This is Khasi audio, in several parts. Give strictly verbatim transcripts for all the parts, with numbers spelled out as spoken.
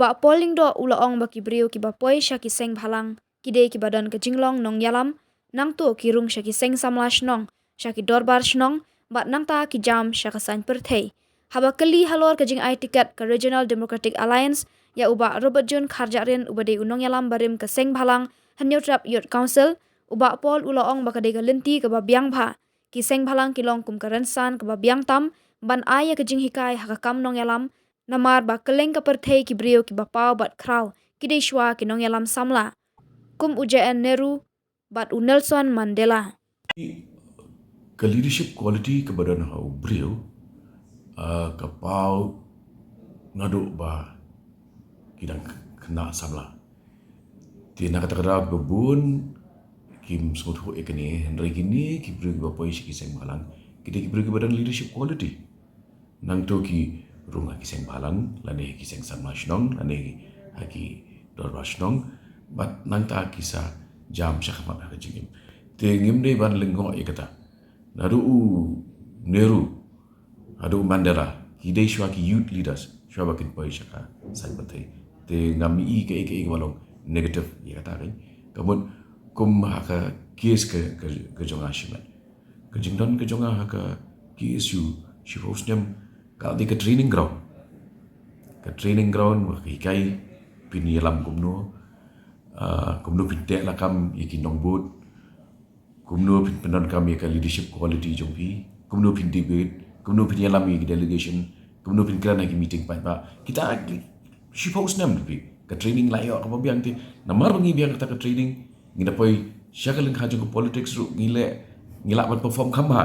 Bah Paul Lyngdoh u la ong ba ki briew kiba poi sha ki seng bhalang ki dei kiba don ka jinglong nongïalam, nangta ki rung sha ki seng samla shnong, sha ki dorbar shnong, bad nangta ki jam sha ka saiñ pyrthei. Haba kylli halor ka jingai tiket ka Regional Democratic Alliance ïa u Bah Robertjune Kharjahrin uba dei u nongïalam barim ka seng bhalang Hynñiewtrep Youth Council, u Bah Paul u la ong ba ka dei ka lynti kaba biang bha. Ki seng bhalang ki long kum ka rynsan kaba biang tam ban ai ïa ka jinghikai ha ka kam nongïalam, namar ba kylleng ka pyrthei ki briew kiba paw bad khraw ki dei shuwa ki nongïalam samla, kum u J N Nehru bad u Nelson Mandela. Ka leadership quality kaba don ha u briew, ah, ka paw naduh ba ki dang khynnah samla. Te na kata ka daw ba bun kim sngewthuh ïa kane, hynrei kine ki briew kiba poi sha ki seng bhalang ki dei ki briew kiba don leadership quality. Nangta ki rung ha ki seng bhalang, lane ha ki seng samla shnong, lane ha ki dorbar shnong, bad nangta ki sa jam shakhmat ha ka jingim. Te ngim dei ban lyngngoh ïa kata. Naduh u Nehru haduh u Mandela ki dei shuwa ki youth leaders shuwa ba kin poi sha ka saiñ pyrthei. Te ngam i kaei kaei kaba long negative ïa kata, kan. Ka mut kum ha ka case ka, ka, ka jong nga shimet. Ka jingdon ka jong nga ha ka K S U shiphew snem ka dei ka training ground. Ka training ground ba ka hikai phin ïalam kumno, ah, kumno phin teh lakam ïa ki nongbud, kumno phin pyndonkam ïa ka leadership quality jong phi, kumno phin debate, kumno phin ïalam ïa ki delegation, kumno phin kren ha ki meeting paidbah. Kita ki shiphew snem, phi, ka training la ïoh kaba biang. Te namar ba ngi biang kata ka training, ngi da poi sha ka lyngkha jong ka politics ruh ngi leh, ngi lah ban perform kham bha.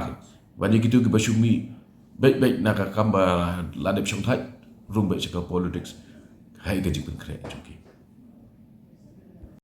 Ban ïa kito kiba shu mih beit beit na ka kam ba la dep shongthait, rung beit sha ka politics, ha ka jingpynkhreh jong ki.